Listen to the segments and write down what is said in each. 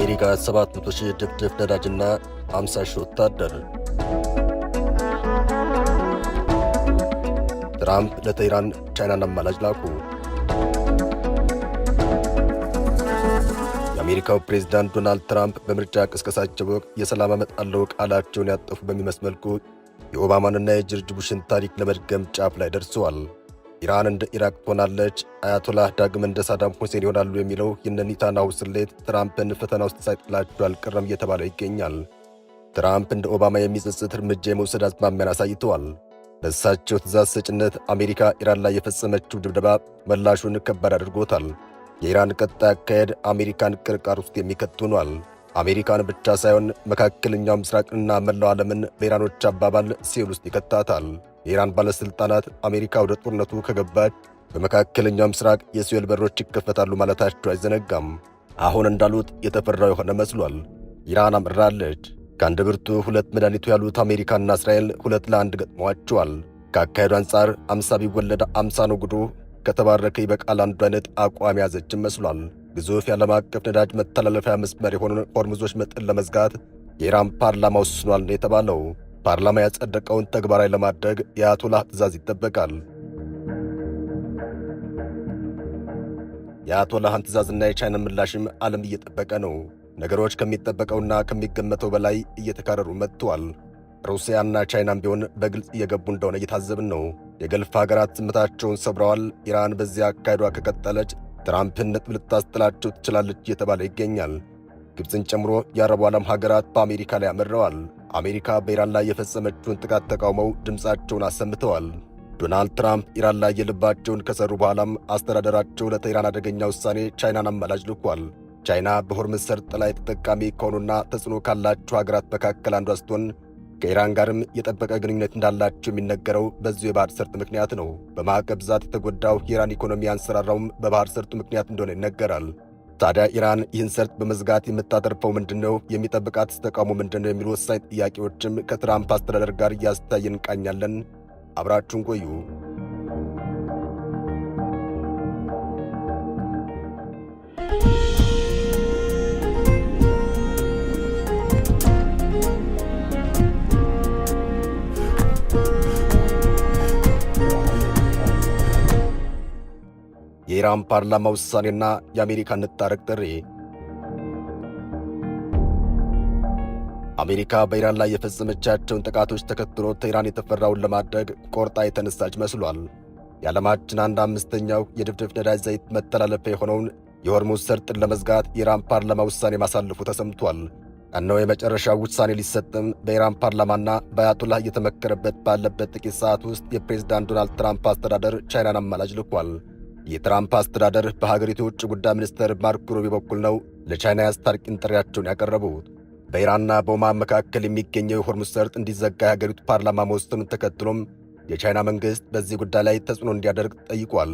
አሜሪካ 700 ሺህ ድፍድፍ ነዳጅና 50 ሺህ ወታደር። ትራምፕ ለቴህራን ቻይናን አማላጅ ላኩ። የአሜሪካው ፕሬዝዳንት ዶናልድ ትራምፕ በምርጫ ቅስቀሳቸው ወቅት የሰላም አመጣለሁ ቃላቸውን ያጠፉ በሚመስል መልኩ የኦባማንና የጆርጅ ቡሽን ታሪክ ለመድገም ጫፍ ላይ ደርሰዋል። ኢራን እንደ ኢራቅ ትሆናለች፣ አያቶላህ ዳግም እንደ ሳዳም ሁሴን ይሆናሉ የሚለው የነ ኔታንያሁ ስሌት ትራምፕን ፈተና ውስጥ ሳይጥላቸው አልቀረም እየተባለ ይገኛል። ትራምፕ እንደ ኦባማ የሚጸጽት እርምጃ የመውሰድ አዝማሚያን አሳይተዋል። በእሳቸው ትእዛዝ ሰጭነት አሜሪካ ኢራን ላይ የፈጸመችው ድብደባ ምላሹን ከባድ አድርጎታል። የኢራን ቀጣይ አካሄድ አሜሪካን ቅርቃር ውስጥ የሚከት ሆኗል። አሜሪካን ብቻ ሳይሆን መካከለኛው ምስራቅንና መላው ዓለምን በኢራኖች አባባል ሲኦል ውስጥ ይከታታል። የኢራን ባለሥልጣናት አሜሪካ ወደ ጦርነቱ ከገባች በመካከለኛው ምስራቅ የሲኦል በሮች ይከፈታሉ ማለታቸው አይዘነጋም። አሁን እንዳሉት የተፈራው የሆነ መስሏል። ኢራን አምራለች። ከአንድ ብርቱ ሁለት መድኃኒቱ ያሉት አሜሪካና እስራኤል 2-1 ገጥመዋቸዋል። ከአካሄዱ አንጻር 50 ቢወለድ 50 ነው ጉዱ፣ ከተባረከ ይበቃል አንዱ አይነት አቋም ያዘችን መስሏል። ግዙፍ የዓለም አቀፍ ነዳጅ መተላለፊያ መስመር የሆነውን ሆርሙዝ ወሽመጥን ለመዝጋት የኢራን ፓርላማ ወስኗል ነው የተባለው። ፓርላማ ያጸደቀውን ተግባራዊ ለማድረግ የአያቶላህ ትዕዛዝ ይጠበቃል። የአያቶላህን ትዕዛዝና የቻይና ምላሽም ዓለም እየጠበቀ ነው። ነገሮች ከሚጠበቀውና ከሚገመተው በላይ እየተካረሩ መጥተዋል። ሩሲያና ቻይናም ቢሆን በግልጽ እየገቡ እንደሆነ እየታዘብን ነው። የገልፍ ሀገራት ዝምታቸውን ሰብረዋል። ኢራን በዚያ አካሄዷ ከቀጠለች ትራምፕን ነጥብ ልታስጥላቸው ትችላለች እየተባለ ይገኛል። ግብፅን ጨምሮ የአረቡ ዓለም ሀገራት በአሜሪካ ላይ አምረዋል። አሜሪካ በኢራን ላይ የፈጸመችውን ጥቃት ተቃውመው ድምፃቸውን አሰምተዋል። ዶናልድ ትራምፕ ኢራን ላይ የልባቸውን ከሰሩ በኋላም አስተዳደራቸው ለቴህራን አደገኛ ውሳኔ ቻይናን አማላጅ ልኳል። ቻይና በሆርሙዝ ሰርጥ ላይ ተጠቃሚ ከሆኑና ተጽዕኖ ካላቸው ሀገራት መካከል አንዷ ስትሆን ከኢራን ጋርም የጠበቀ ግንኙነት እንዳላቸው የሚነገረው በዚሁ የባህር ሰርጥ ምክንያት ነው። በማዕቀብ ብዛት የተጎዳው የኢራን ኢኮኖሚ ያንሰራራውም በባህር ሰርጡ ምክንያት እንደሆነ ይነገራል። ታዲያ ኢራን ይህን ሰርጥ በመዝጋት የምታተርፈው ምንድን ነው? የሚጠብቃት ተቃውሞ ምንድን ነው? የሚሉ ወሳኝ ጥያቄዎችም ከትራምፕ አስተዳደር ጋር እያስተያየን እንቃኛለን። አብራችሁን ቆዩ። የኢራን ፓርላማ ውሳኔና የአሜሪካ እንታረቅ ጥሪ። አሜሪካ በኢራን ላይ የፈጸመቻቸውን ጥቃቶች ተከትሎ ቴህራን የተፈራውን ለማድረግ ቆርጣ የተነሳች መስሏል። የዓለማችን አንድ አምስተኛው የድፍድፍ ነዳጅ ዘይት መተላለፊያ የሆነውን የሆርሙዝ ሰርጥን ለመዝጋት የኢራን ፓርላማ ውሳኔ ማሳለፉ ተሰምቷል። እነሆ የመጨረሻው ውሳኔ ሊሰጥም በኢራን ፓርላማና በአያቶላህ እየተመከረበት ባለበት ጥቂት ሰዓት ውስጥ የፕሬዝዳንት ዶናልድ ትራምፕ አስተዳደር ቻይናን አማላጅ ልኳል። የትራምፕ አስተዳደር በሀገሪቱ የውጭ ጉዳይ ሚኒስትር ማርኮ ሩቢዮ በኩል ነው ለቻይና የአስታርቂን ጥሪያቸውን ያቀረቡት። በኢራንና በኦማን መካከል የሚገኘው የሆርሙዝ ሰርጥ እንዲዘጋ የሀገሪቱ ፓርላማ መወሰኑን ተከትሎም የቻይና መንግሥት በዚህ ጉዳይ ላይ ተጽዕኖ እንዲያደርግ ጠይቋል።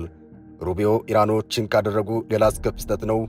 ሩቢዮ ኢራኖችን ካደረጉ ሌላ አስከፊ ስህተት ነው፣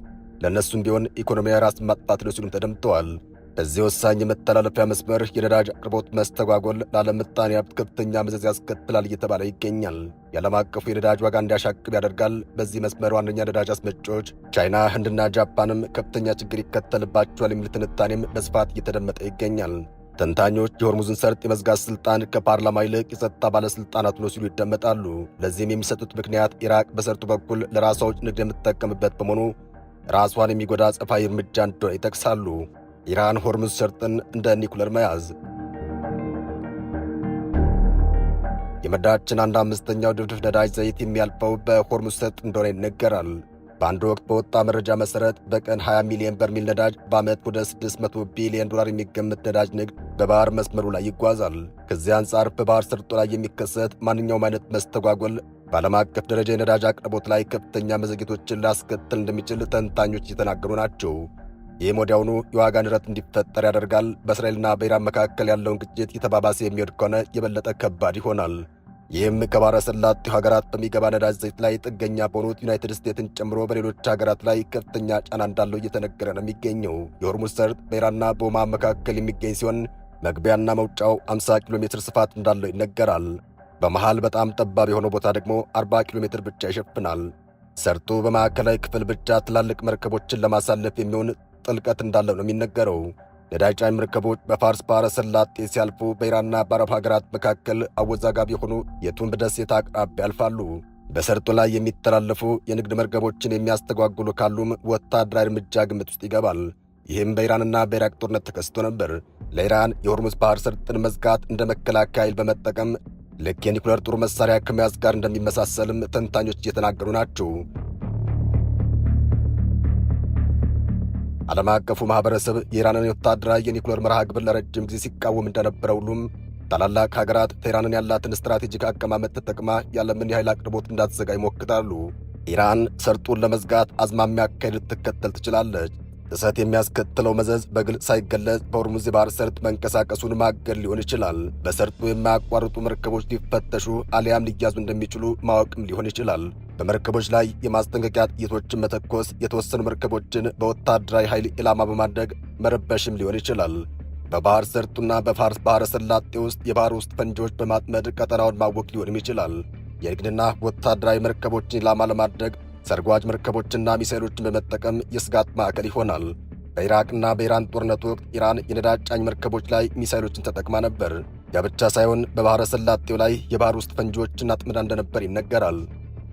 ለእነሱም ቢሆን ኢኮኖሚያዊ ራስ ማጥፋት ነው ሲሉም ተደምጠዋል። በዚህ ወሳኝ የመተላለፊያ መስመር የነዳጅ አቅርቦት መስተጓጎል ለዓለም ምጣኔ ሀብት ከፍተኛ መዘዝ ያስከትላል እየተባለ ይገኛል። የዓለም አቀፉ የነዳጅ ዋጋ እንዲያሻቅብ ያደርጋል። በዚህ መስመር ዋነኛ ነዳጅ አስመጪዎች ቻይና፣ ህንድና ጃፓንም ከፍተኛ ችግር ይከተልባቸዋል የሚል ትንታኔም በስፋት እየተደመጠ ይገኛል። ተንታኞች የሆርሙዝን ሰርጥ የመዝጋት ስልጣን ከፓርላማ ይልቅ የጸጥታ ባለስልጣናት ነው ሲሉ ይደመጣሉ። ለዚህም የሚሰጡት ምክንያት ኢራቅ በሰርጡ በኩል ለራሷ ውጭ ንግድ የምትጠቀምበት በመሆኑ ራሷን የሚጎዳ አጸፋዊ እርምጃ እንደሆነ ይጠቅሳሉ። ኢራን ሆርሙዝ ሰርጥን እንደ ኒኩለር መያዝ። የምድራችን አንድ አምስተኛው ድፍድፍ ነዳጅ ዘይት የሚያልፈው በሆርሙዝ ሰርጥ እንደሆነ ይነገራል። በአንድ ወቅት በወጣ መረጃ መሠረት በቀን 20 ሚሊዮን በርሜል ነዳጅ፣ በዓመት ወደ 600 ቢሊዮን ዶላር የሚገመት ነዳጅ ንግድ በባህር መስመሩ ላይ ይጓዛል። ከዚህ አንጻር በባህር ሰርጡ ላይ የሚከሰት ማንኛውም አይነት መስተጓጎል በዓለም አቀፍ ደረጃ የነዳጅ አቅርቦት ላይ ከፍተኛ መዘግየቶችን ሊያስከትል እንደሚችል ተንታኞች እየተናገሩ ናቸው። ይህም ወዲያውኑ የዋጋ ንረት እንዲፈጠር ያደርጋል። በእስራኤልና በኢራን መካከል ያለውን ግጭት የተባባሰ የሚሄድ ከሆነ የበለጠ ከባድ ይሆናል። ይህም ከባሕረ ሰላጤው ሀገራት በሚገባ ነዳጅ ዘይት ላይ ጥገኛ በሆኑት ዩናይትድ ስቴትስን ጨምሮ በሌሎች ሀገራት ላይ ከፍተኛ ጫና እንዳለው እየተነገረ ነው የሚገኘው። የሆርሙዝ ሰርጥ በኢራንና በኦማን መካከል የሚገኝ ሲሆን መግቢያና መውጫው 50 ኪሎ ሜትር ስፋት እንዳለው ይነገራል። በመሃል በጣም ጠባብ የሆነው ቦታ ደግሞ 40 ኪሎ ሜትር ብቻ ይሸፍናል። ሰርጡ በማዕከላዊ ክፍል ብቻ ትላልቅ መርከቦችን ለማሳለፍ የሚሆን ጥልቀት እንዳለው ነው የሚነገረው። ነዳጅ ጫኝ መርከቦች በፋርስ ባሕረ ሰላጤ ሲያልፉ በኢራንና በአረብ ሀገራት መካከል አወዛጋቢ የሆኑ የቱንብ ደሴት አቅራቢያ ያልፋሉ። በሰርጡ ላይ የሚተላለፉ የንግድ መርከቦችን የሚያስተጓጉሉ ካሉም ወታደራዊ እርምጃ ግምት ውስጥ ይገባል። ይህም በኢራንና በኢራቅ ጦርነት ተከስቶ ነበር። ለኢራን የሆርሙዝ ባህር ሰርጥን መዝጋት እንደ መከላከያ ኃይል በመጠቀም ልክ የኒኩሌር ጦር መሳሪያ ከመያዝ ጋር እንደሚመሳሰልም ተንታኞች እየተናገሩ ናቸው። ዓለም አቀፉ ማኅበረሰብ የኢራንን ወታደራዊ የኒኩሌር መርሃ ግብር ለረጅም ጊዜ ሲቃወም እንደነበረ ሁሉም ታላላቅ ሀገራት ቴህራንን ያላትን ስትራቴጂክ አቀማመጥ ተጠቅማ የዓለምን የኃይል አቅርቦት እንዳትዘጋ ይሞክታሉ። ኢራን ሰርጡን ለመዝጋት አዝማሚያ አካሄድ ልትከተል ትችላለች። ጥሰት የሚያስከትለው መዘዝ በግልጽ ሳይገለጽ በሆርሙዝ የባህር ሰርጥ መንቀሳቀሱን ማገድ ሊሆን ይችላል። በሰርጡ የማያቋርጡ መርከቦች ሊፈተሹ አሊያም ሊያዙ እንደሚችሉ ማወቅም ሊሆን ይችላል። በመርከቦች ላይ የማስጠንቀቂያ ጥይቶችን መተኮስ፣ የተወሰኑ መርከቦችን በወታደራዊ ኃይል ኢላማ በማድረግ መረበሽም ሊሆን ይችላል። በባህር ሰርጡና በፋርስ ባህረ ሰላጤ ውስጥ የባህር ውስጥ ፈንጂዎች በማጥመድ ቀጠናውን ማወክ ሊሆንም ይችላል። የንግድና ወታደራዊ መርከቦችን ኢላማ ለማድረግ ሰርጓጅ መርከቦችና ሚሳይሎችን በመጠቀም የስጋት ማዕከል ይሆናል። በኢራቅና በኢራን ጦርነት ወቅት ኢራን የነዳጅ ጫኝ መርከቦች ላይ ሚሳይሎችን ተጠቅማ ነበር። ያ ብቻ ሳይሆን በባሕረ ሰላጤው ላይ የባህር ውስጥ ፈንጂዎችን አጥምዳ እንደነበር ይነገራል።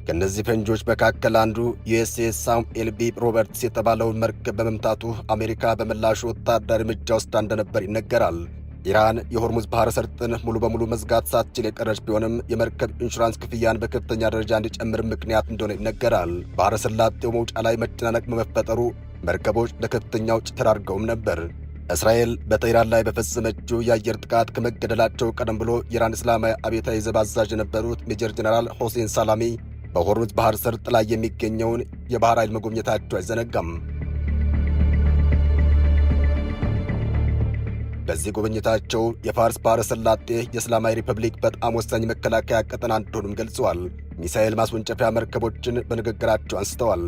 ከእነዚህ ፈንጂዎች መካከል አንዱ ዩኤስኤስ ሳሙኤል ቢ ሮበርትስ የተባለውን መርከብ በመምታቱ አሜሪካ በምላሹ ወታደራዊ እርምጃ ወስዳ እንደነበር ይነገራል። ኢራን የሆርሙዝ ባህረ ሰርጥን ሙሉ በሙሉ መዝጋት ሳትችል የቀረች ቢሆንም የመርከብ ኢንሹራንስ ክፍያን በከፍተኛ ደረጃ እንዲጨምር ምክንያት እንደሆነ ይነገራል። ባህረ ሰላጤው መውጫ ላይ መጨናነቅ በመፈጠሩ መርከቦች ለከፍተኛ ወጪ ተዳርገውም ነበር። እስራኤል በቴህራን ላይ በፈጸመችው የአየር ጥቃት ከመገደላቸው ቀደም ብሎ የኢራን እስላማዊ አብዮታዊ ዘብ አዛዥ የነበሩት ሜጀር ጀነራል ሆሴን ሳላሚ በሆርሙዝ ባህር ሰርጥ ላይ የሚገኘውን የባህር ኃይል መጎብኘታቸው አይዘነጋም። በዚህ ጉብኝታቸው የፋርስ ባህረ ሰላጤ የእስላማዊ ሪፐብሊክ በጣም ወሳኝ መከላከያ ቀጠና እንደሆኑም ገልጸዋል። ሚሳኤል ማስወንጨፊያ መርከቦችን በንግግራቸው አንስተዋል።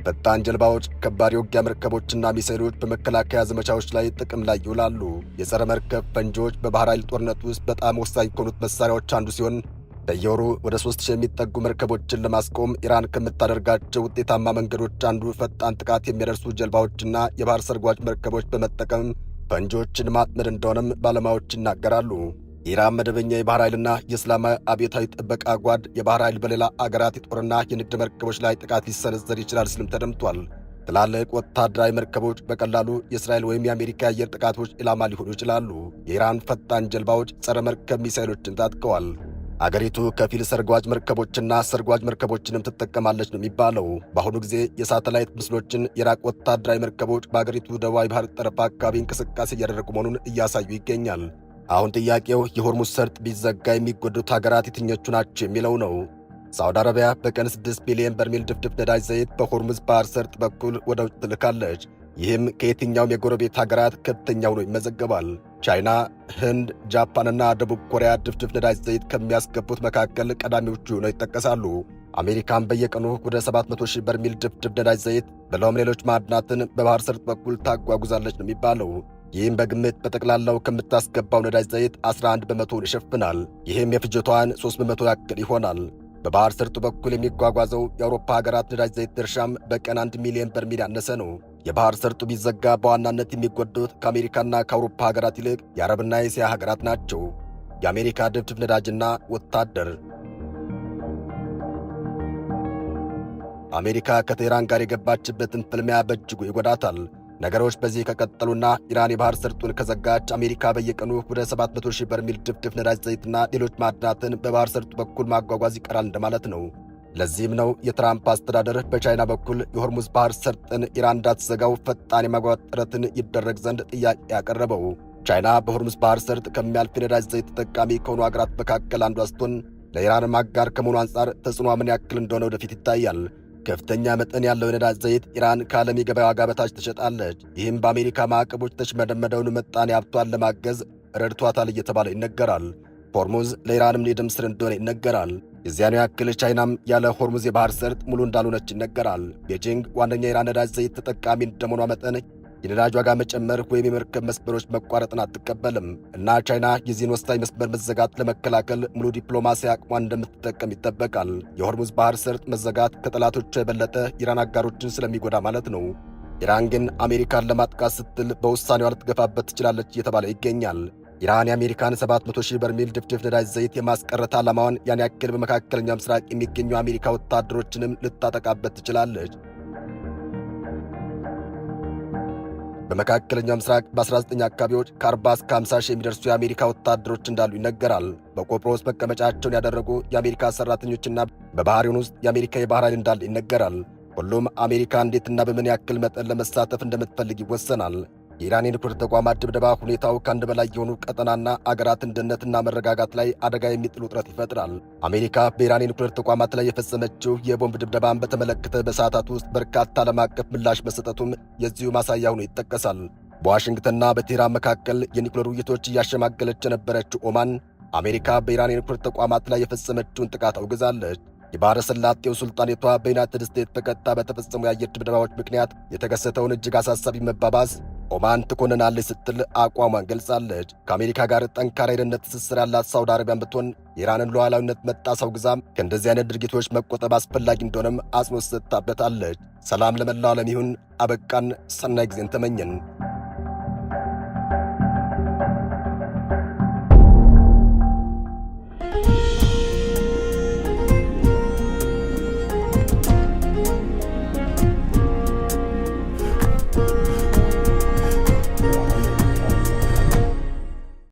ፈጣን ጀልባዎች፣ ከባድ የውጊያ መርከቦችና ሚሳኤሎች በመከላከያ ዘመቻዎች ላይ ጥቅም ላይ ይውላሉ። የጸረ መርከብ ፈንጂዎች በባህር ኃይል ጦርነት ውስጥ በጣም ወሳኝ ከሆኑት መሳሪያዎች አንዱ ሲሆን በየወሩ ወደ 3000 የሚጠጉ መርከቦችን ለማስቆም ኢራን ከምታደርጋቸው ውጤታማ መንገዶች አንዱ ፈጣን ጥቃት የሚያደርሱ ጀልባዎችና የባህር ሰርጓጅ መርከቦች በመጠቀም ፈንጂዎችን ማጥመድ እንደሆነም ባለሙያዎች ይናገራሉ። ኢራን መደበኛ የባህር ኃይልና የእስላማዊ አብዮታዊ ጥበቃ ጓድ የባህር ኃይል በሌላ አገራት የጦርና የንግድ መርከቦች ላይ ጥቃት ሊሰነዘር ይችላል ሲልም ተደምጧል። ትላልቅ ወታደራዊ መርከቦች በቀላሉ የእስራኤል ወይም የአሜሪካ የአየር ጥቃቶች ኢላማ ሊሆኑ ይችላሉ። የኢራን ፈጣን ጀልባዎች ጸረ መርከብ ሚሳይሎችን ታጥቀዋል። አገሪቱ ከፊል ሰርጓጅ መርከቦችና ሰርጓጅ መርከቦችንም ትጠቀማለች ነው የሚባለው። በአሁኑ ጊዜ የሳተላይት ምስሎችን የኢራቅ ወታደራዊ መርከቦች በአገሪቱ ደቡባዊ ባህር ጠረፍ አካባቢ እንቅስቃሴ እያደረጉ መሆኑን እያሳዩ ይገኛል። አሁን ጥያቄው የሆርሙዝ ሰርጥ ቢዘጋ የሚጎዱት ሀገራት የትኞቹ ናቸው የሚለው ነው። ሳውዲ አረቢያ በቀን 6 ቢሊዮን በርሜል ድፍድፍ ነዳጅ ዘይት በሆርሙዝ ባህር ሰርጥ በኩል ወደ ውጭ ትልካለች። ይህም ከየትኛውም የጎረቤት ሀገራት ከፍተኛ ሆኖ ይመዘገባል። ቻይና፣ ህንድ፣ ጃፓንና ደቡብ ኮሪያ ድፍድፍ ነዳጅ ዘይት ከሚያስገቡት መካከል ቀዳሚዎቹ ሆነው ይጠቀሳሉ። አሜሪካን በየቀኑ ወደ 700 ሺህ በርሜል ድፍድፍ ነዳጅ ዘይት ብለውም ሌሎች ማዕድናትን በባህር ሰርጥ በኩል ታጓጉዛለች ነው የሚባለው። ይህም በግምት በጠቅላላው ከምታስገባው ነዳጅ ዘይት 11 በመቶውን ይሸፍናል። ይህም የፍጆታዋን 3% ያክል ይሆናል። በባህር ሰርጡ በኩል የሚጓጓዘው የአውሮፓ ሀገራት ነዳጅ ዘይት ድርሻም በቀን 1 ሚሊዮን በርሜል ያነሰ ነው። የባህር ሰርጡ ቢዘጋ በዋናነት የሚጎዱት ከአሜሪካና ከአውሮፓ ሀገራት ይልቅ የአረብና የእስያ ሀገራት ናቸው። የአሜሪካ ድፍድፍ ነዳጅና ወታደር። አሜሪካ ከቴህራን ጋር የገባችበትን ፍልሚያ በእጅጉ ይጎዳታል። ነገሮች በዚህ ከቀጠሉና ኢራን የባህር ሰርጡን ከዘጋች አሜሪካ በየቀኑ ወደ 700 ሺህ በርሜል ድፍድፍ ነዳጅ ዘይትና ሌሎች ማዕድናትን በባህር ሰርጡ በኩል ማጓጓዝ ይቀራል እንደማለት ነው። ለዚህም ነው የትራምፕ አስተዳደር በቻይና በኩል የሆርሙዝ ባህር ሰርጥን ኢራን እንዳትዘጋው ፈጣን የማግባባት ጥረትን ይደረግ ዘንድ ጥያቄ ያቀረበው። ቻይና በሆርሙዝ ባህር ሰርጥ ከሚያልፍ የነዳጅ ዘይት ተጠቃሚ ከሆኑ አገራት መካከል አንዷ ስትሆን ለኢራንም አጋር ከመሆኑ አንጻር ተጽዕኖ ምን ያክል እንደሆነ ወደፊት ይታያል። ከፍተኛ መጠን ያለው የነዳጅ ዘይት ኢራን ከዓለም የገበያ ዋጋ በታች ትሸጣለች። ይህም በአሜሪካ ማዕቀቦች ተሽመደመደውን ምጣኔ ሀብቷን ለማገዝ ረድቷታል እየተባለ ይነገራል። ሆርሙዝ ለኢራንም የደም ስር እንደሆነ ይነገራል። የዚያኑ ያክል ቻይናም ያለ ሆርሙዝ የባህር ሰርጥ ሙሉ እንዳልሆነች ይነገራል። ቤጂንግ ዋነኛ የኢራን ነዳጅ ዘይት ተጠቃሚ እንደመሆኗ መጠን የነዳጅ ዋጋ መጨመር ወይም የመርከብ መስመሮች መቋረጥን አትቀበልም እና ቻይና የዚህን ወሳኝ መስመር መዘጋት ለመከላከል ሙሉ ዲፕሎማሲ አቅሟን እንደምትጠቀም ይጠበቃል። የሆርሙዝ ባህር ሰርጥ መዘጋት ከጠላቶቿ የበለጠ ኢራን አጋሮችን ስለሚጎዳ ማለት ነው። ኢራን ግን አሜሪካን ለማጥቃት ስትል በውሳኔዋ ልትገፋበት ትችላለች እየተባለ ይገኛል። ኢራን የአሜሪካን 700 ሺህ በርሜል ድፍድፍ ነዳጅ ዘይት የማስቀረት ዓላማዋን ያን ያክል በመካከለኛው ምስራቅ የሚገኙ አሜሪካ ወታደሮችንም ልታጠቃበት ትችላለች። በመካከለኛው ምስራቅ በ19 አካባቢዎች ከ40 እስከ 50 ሺህ የሚደርሱ የአሜሪካ ወታደሮች እንዳሉ ይነገራል። በቆጵሮስ መቀመጫቸውን ያደረጉ የአሜሪካ ሰራተኞችና በባህሬን ውስጥ የአሜሪካ የባህር ኃይል እንዳለ ይነገራል። ሁሉም አሜሪካ እንዴትና በምን ያክል መጠን ለመሳተፍ እንደምትፈልግ ይወሰናል። የኢራን የኒውክሌር ተቋማት ድብደባ ሁኔታው ከአንድ በላይ የሆኑ ቀጠናና አገራትን ደህንነትና መረጋጋት ላይ አደጋ የሚጥል ውጥረት ይፈጥራል። አሜሪካ በኢራን የኒውክሌር ተቋማት ላይ የፈጸመችው የቦምብ ድብደባን በተመለከተ በሰዓታት ውስጥ በርካታ ዓለም አቀፍ ምላሽ መሰጠቱም የዚሁ ማሳያ ሆኖ ይጠቀሳል። በዋሽንግተንና በቴህራን መካከል የኒውክሌር ውይይቶች እያሸማገለች የነበረችው ኦማን አሜሪካ በኢራን የኒውክሌር ተቋማት ላይ የፈጸመችውን ጥቃት አውግዛለች። የባሕረ ሰላጤው ሱልጣኔቷ በዩናይትድ ስቴትስ በቀጥታ በተፈጸሙ የአየር ድብደባዎች ምክንያት የተከሰተውን እጅግ አሳሳቢ መባባስ ኦማን ትኮንናለች ስትል አቋሟን ገልጻለች። ከአሜሪካ ጋር ጠንካራ የደህንነት ትስስር ያላት ሳውዲ አረቢያን ብትሆን የኢራንን ሉዓላዊነት መጣስ አውግዛም ከእንደዚህ አይነት ድርጊቶች መቆጠብ አስፈላጊ እንደሆነም አጽንኦት ሰጥታበታለች። ሰላም ለመላው ዓለም ይሁን። አበቃን። ሰናይ ጊዜን ተመኘን።